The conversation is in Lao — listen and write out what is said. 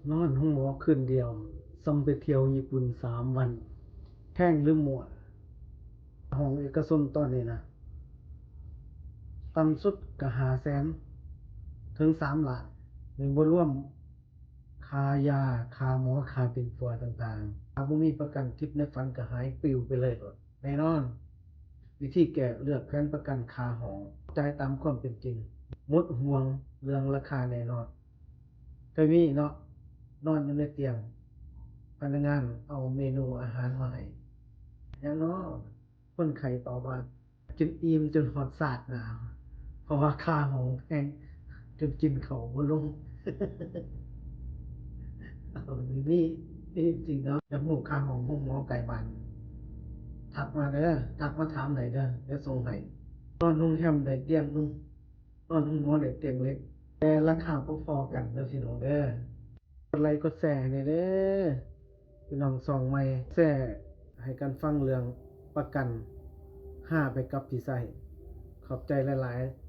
ນອນໂຮງໝໍຄືນດຽວ ສ່ຳໄປທ່ຽວຍີ່ປຸ່ນສາມວັນ. ແພງຫຼືມົວ? ຫ້ອງເອກະຊົນຕອນນີ້ນະ ຕ່ຳສຸດກໍຫ້າແສນ ເຖິງສາມລ້ານ. ນີ້ບໍ່ລວມຄ່າຢາ, ຄ່າໝໍ, ຄ່າປິ່ນປົວຕ່າງໆ. ຖ້າບໍ່ມີປະກັນ, ທິບໃນຝັນກໍຫາຍປິວໄປເລີຍໂລດ. ແນ່ນອນ, ວິທີແກ້, ເລືອກແຜນປະກັນຄ່າຫ້ອງ, ຈ່າຍຕາມຄວາມເປັນຈິງ, ໝົດຫ່ວງເລື່ອງລາຄາແນ່ນອນ. ເຄີຍມີເນາະ, ນອນຢູ່ໃນຕຽງ, ພະນັກງານເອົາເມນູອາຫານມາໃຫ້. ຫຍັງເນາະ? ຄົນໄຂ້ຕອບວ່າ ກິນອີ່ມຈົນຮອດຊາດໜ້າ, ເພາະວ່າຄ່າຫ້ອງແພງຈົນກິນເຂົ້າບໍ່ລົງ. ເອີ ມີ, ມີ, ມີຈິງເນາະ. ຢາກຮູ້ຄ່າຫ້ອງໂຮງໝໍໃກ້ບ້ານ, ທັກມາເດີ, ທັກມາຖາມໄດ້ເດີ, ດຽວສົ່ງໃຫ້. ນອນໂຮງແຮມໄດ້ຕຽງໜຶ່ງ, ນອນໂຮງໝໍໄດ້ຕຽງເລັກ, ແຕ່ລາຄາບໍ່ພໍກັນເດີພີ່ນ້ອງເດີ. ກົດໄລກົດແຊໃຫ້ແດ່ເດີ ພີ່ນ້ອງຊ່ອງໃໝ່, ແຊໃຫ້ກັນຟັງເລື່ອງປະກັນ ຫາໄປກັບທີ່ໃຊ້. ຂອບໃຈຫຼາຍໆ.